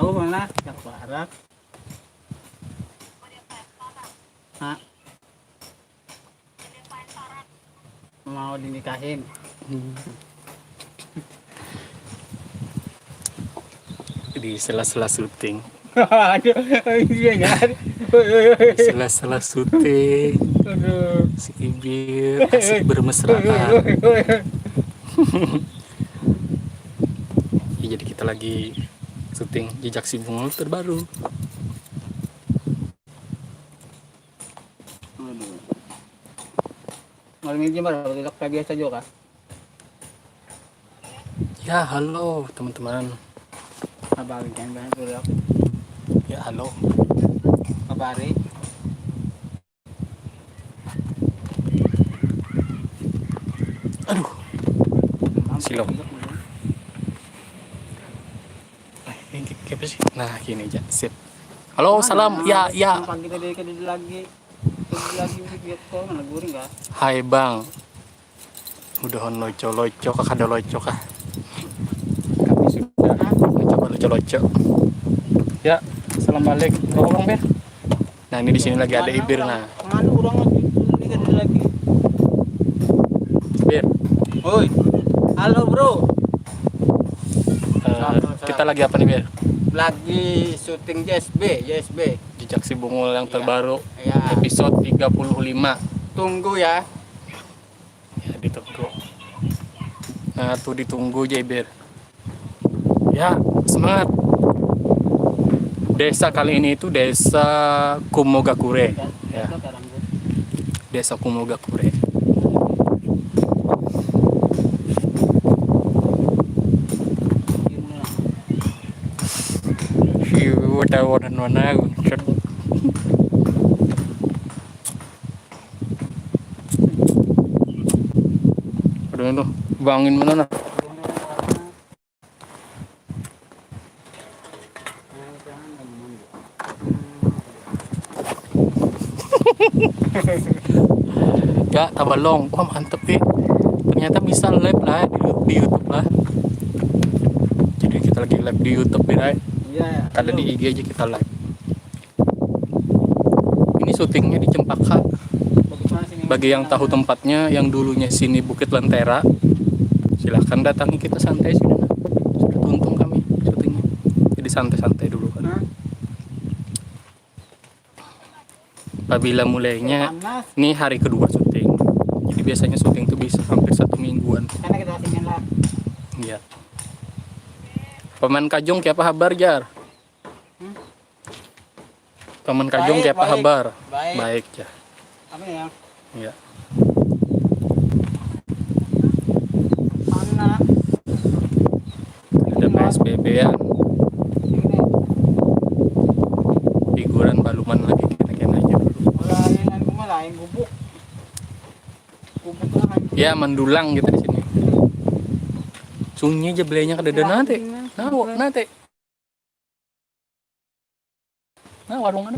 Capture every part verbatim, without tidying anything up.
Oh, mana? Yang barat. Nah. Mau dinikahin. Hmm. Di sela-sela syuting. Aduh, iya kan? Di sela-sela syuting. Aduh. Si Ibir asik bermesraan. Ya, jadi kita lagi syuting Jejak Si Bungul terbaru. Aduh. Malam ini mah udah kayak biasa juga kah? Ya, halo teman-teman. Kabar kan, kan, dulu aku. Ya, halo. Kabari. Aduh. Silong. Eh, ini kayak apa sih? Nah, gini aja. Sip. Halo, salam. Ya, ya. Pagi tadi, tadi lagi. Tadi lagi, lihat kau mana guring kah? Hai, Bang. Udahan loco-loco kah, kada loco kah? Kami sudah, ah. Mencoba loco-loco. Ya, salam balik. Tolong, Ber. Nah, ini di sini lagi ada Ibir, nah. Mana orang lagi? Ini kan ada lagi. Bir. Woi. Halo, Bro. Eh, salam, salam. Kita lagi apa nih, Bir? Lagi syuting J S B, J S B. Jejak Si Bungul yang terbaru. Iya. Episode tiga puluh lima. Tunggu ya. Ya, ditunggu. Nah, tuh ditunggu, Jebir. Ya, semangat. Desa kali ini itu Desa Kumogakure. Ya. Desa Kumogakure. Hiu, tahu warna-warna, cek. Aduh, itu bangin mana nah? Ya, tabalong. Wah, mantep nih. Ternyata bisa live lah di, di YouTube lah. Jadi kita lagi live di YouTube nih, Rai. Iya. Kada di I G aja kita live. Ini syutingnya di Cempaka. Bagi yang tahu tempatnya, yang dulunya sini Bukit Lentera, silahkan datangi kita santai sini. Nah. Sudah tuntung kami syutingnya. Jadi santai-santai dulu kan. Apabila mulainya, ini hari kedua syuting. Jadi biasanya syuting tuh bisa hampir satu mingguan. Karena kita syuting lah. Iya. Paman Kajung, kiapa habar, Jar? Hmm? Paman Kajung, baik, kiapa baik. Habar? Baik. Baik, ya. Apa ya? Iya. Mana? Ada P S B B-an. Ini. Hiburan baluman lagi kena-kena aja dulu. Lain, lain, gubuk. Gubuk tuh lain. Ya, mendulang gitu di sini. Sunyi aja belinya kada ada nanti. Nah, nanti. Nah, warung mana?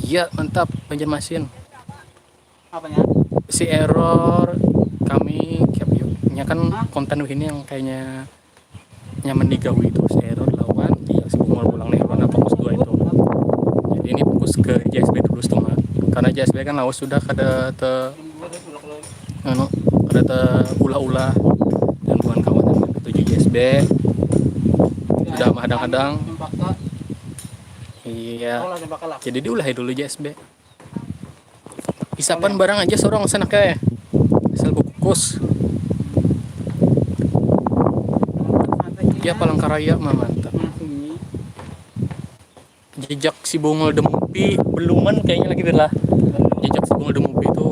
Iya, mantap, Banjarmasin. Apanya? Si error kami, kayak nya kan konten ini yang kayaknya nyaman digawi itu, si error lawan dia si Umar pulang nih, lawan apa, Mus dua itu. Jadi ini fokus ke J S B dulu setengah. Karena J S B kan lawas sudah kada te anu, kada teulah-ulah dan kawan-kawan yang ketuju J S B. Sudah mahadang-hadang. Iya. Jadi diulahi dulu J S B. Isapan barang aja sorong sanak ya. Asal kukus. Ya, Palangkaraya mah mantap. Jejak si Bungul Demupi beluman kayaknya lagi lah. Jejak si Bungul Demupi itu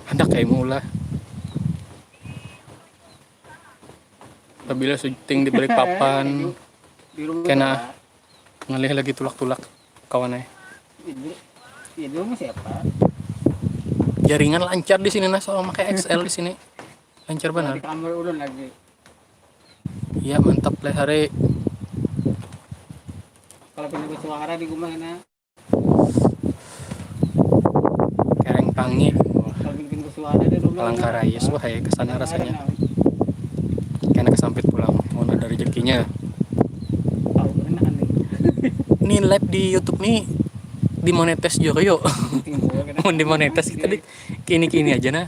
handak kayak maulah. Apabila syuting di Balikpapan, kena ngalih lagi tulak-tulak kawan eh. Ibu, ibu siapa? Jaringan lancar di sini nah, soalnya pakai X L di sini. Lancar benar. Di kamar ulun lagi. Iya, mantap leh hari. Kalau pindah ke suara di rumah nah. Kereng Tangi. Kalau pindah ke suara di rumah. Palangkaraya, wah, hai, ke sana rasanya. Kena kesampit pulang. Mau ada rezekinya. Ini live di YouTube nih dimonetes juga yuk. Mau dimonetes kita di kini-kini aja nah.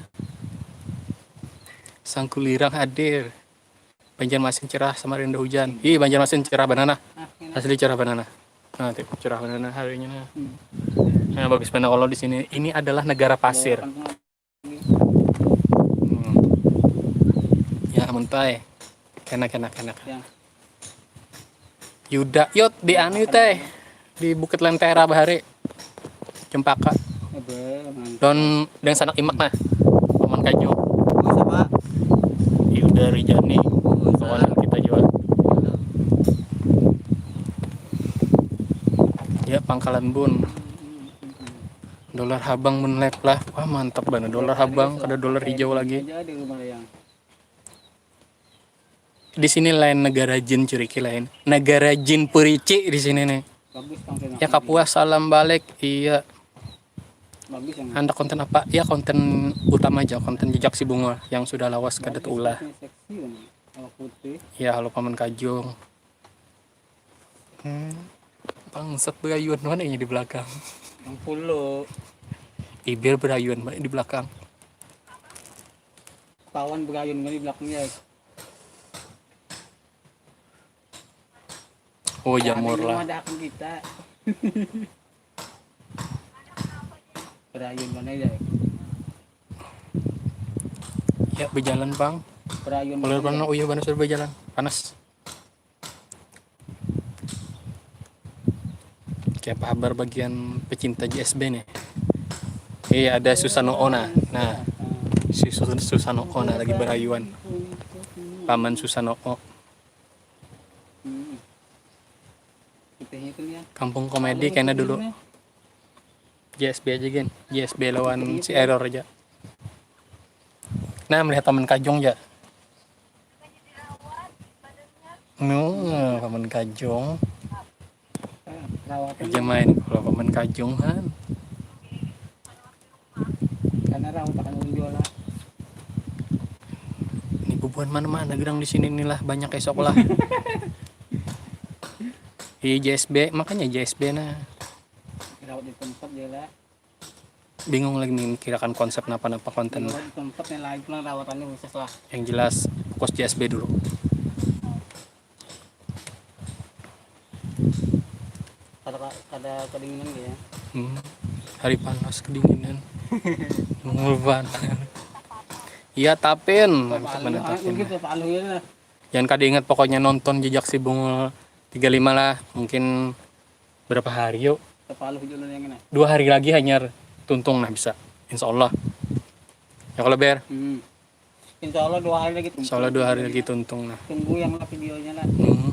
Sangkulirang hadir. Banjarmasin cerah, Samarinda hujan. Ih, Banjarmasin cerah banana. Asli cerah banana. Nah, cerah banana hari ini nah. Nah, bagus banget kalau di sini. Ini adalah negara pasir. Hmm. Ya, mentai. Kena, kena, kena, kena. Yuda, yot di anu teh. Di Bukit Lentera bahari. Cempaka. Don dengan sanak imak nah. Paman Kaju. Yuda Rijani. Kawanan kita juga. Ya, Pangkalan Bun. Dolar habang mun live lah. Wah, mantap banget dolar habang, kada dolar hijau lagi. Di sini lain negara jin curiki lain. Negara jin purici di sini nih. Ya Kapuas salam balik. Iya. Handak konten apa? Ya konten utama aja, konten jejak si Bunga yang sudah lawas kada teulah. Ya halo Paman Kajung. Hmm. Bangsat berayuan mana ini di belakang? Yang pulo. Ibir berayuan mana di belakang? Kawan berayun kan di belakangnya. Oh, jamur lah. Ada akun kita. Berayun mana ya? Ya, berjalan, Bang. Berayun. Kalau mana uyuh mana sudah berjalan. Panas. Oke, apa kabar bagian pecinta J S B nih? Iya, ada Susano Ona. Nah, si Susanoo nah lagi berayuan. Paman Susanoo. Kampung komedi kena dulu. J S B aja gin. J S B lawan si Error aja. Nah, melihat Paman Kajung aja. Nu, Paman Kajung. Aja main kalau Paman Kajung han. Karena rawat akan unjul lah. Ini bubuhan mana-mana gerang di sini inilah banyak esok lah. Di J S B, makanya J S B nah. Rawat di tempat dia lah. Bingung lagi memikirkan konsep napa-napa konten. Tempat yang lain pulang rawatannya khusus lah. Yang jelas fokus J S B dulu. Kada kada kedinginan ya. Hmm. Hari panas kedinginan. Ngulban. Iya tapin. Mantap mana tapin. Gitu palu ya. Jangan kada ingat pokoknya nonton jejak si Bungul tiga lima lah. Mungkin berapa hari yuk? Dua hari lagi hanyar tuntung nah bisa. Insya Allah. Ya kalau ber. Hmm. Insya Allah dua hari lagi tuntung. Insya Allah dua hari lagi tuntung nah. Tunggu yang lah videonya lah. Hmm.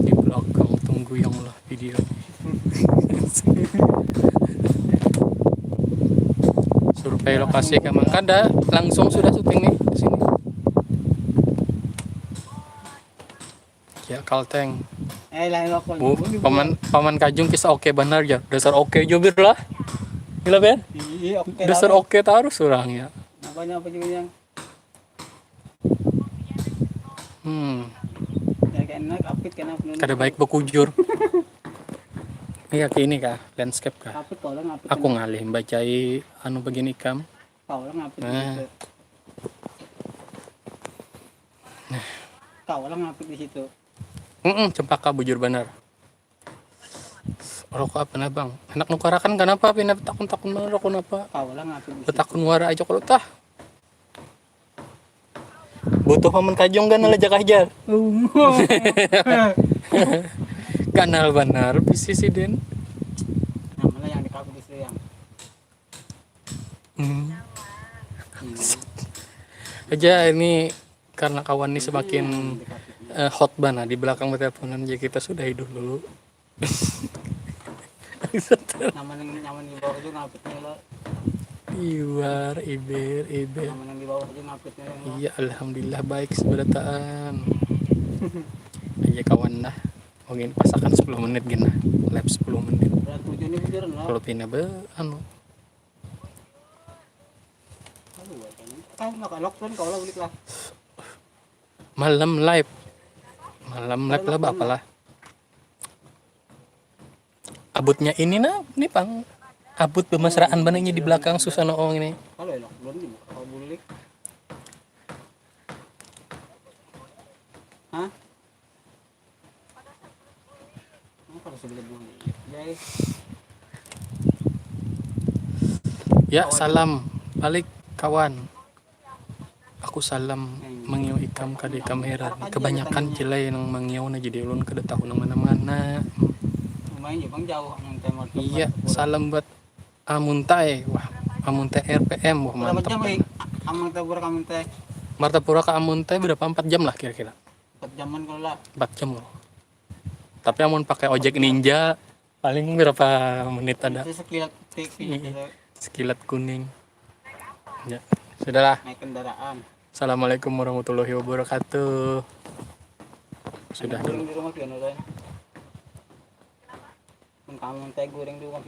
Di belakang tunggu yang lah videonya. Survei lokasi ke Mangkada langsung sudah syuting nih di sini. Ya Kalteng. Eh lain aku. Bu, paman paman Kajung kisah oke benar ya. Dasar oke jubir lah. Gila Ben? Iya oke. Dasar oke terus orang ya. Apanya apa juga yang? Hmm. Ya kena kapit kena. Kada baik bekujur. Iya ke ini kah, landscape kah? Kapit kalau ngapit. Aku ngalih bacai anu begini kam. Kau lah ngapit di situ. Kau lah ngapit di situ. Heeh, cempaka bujur banar. Rokok apa nah bang? Anak nukarakan kenapa pindah takun-takun mana rokok apa? Kau lah ngapit di situ. Betakun wara aja kalau tah. Butuh paman kajung kan aja kahjar. Ganal banar bisi sidin. Nah, mana yang di kampus itu yang Hmm. Aja ini karena kawan ini semakin eh, hot bana di belakang teleponan jadi kita sudahi dulu. Nyaman nyaman di bawah juga ngapitnya lo. Iwar, iber, iber. Nyaman di bawah juga ngapitnya lo. Iya, alhamdulillah baik seberataan. Aja kawan dah. Oke, pasakan sepuluh menit gini. Live sepuluh menit. Kalau pina be anu Tahu nggak kan? Tahu nggak kan? Lockdown kau lah ulik lah. Malam live. Malam live lah, bapalah. Abutnya ini nah, ini pang. Abut bemasraan bananya di belakang susah noong ini. Kalau elok belum dibuka, kalau bulik. Hah? Apa sebelah bulik? Jadi Ya, salam balik kawan. Aku salam mangiau ikam kada ikam heran. Kebanyakan cilai nang mangiau nah jadi ulun kada tahu nang mana-mana. Lumayan juga bang jauh yang temor. Iya, salam buat Amuntai. Wah, Amuntai R P M. Wah, Berapa mantap. Jam eh? Amang tabur kamu teh. Martapura ke Amuntai berapa? Empat jam lah kira-kira. Empat jaman kalau lah. Empat jam loh. Tapi amun pakai ojek ninja paling berapa menit ada? Itu sekilat tik Iya. Gitu. Sekilat kuning. Ya, sudahlah. Naik kendaraan. Assalamualaikum warahmatullahi wabarakatuh. Sudah dulu. Guring di rumah gimana kan? Pun kamu teh guring di rumah.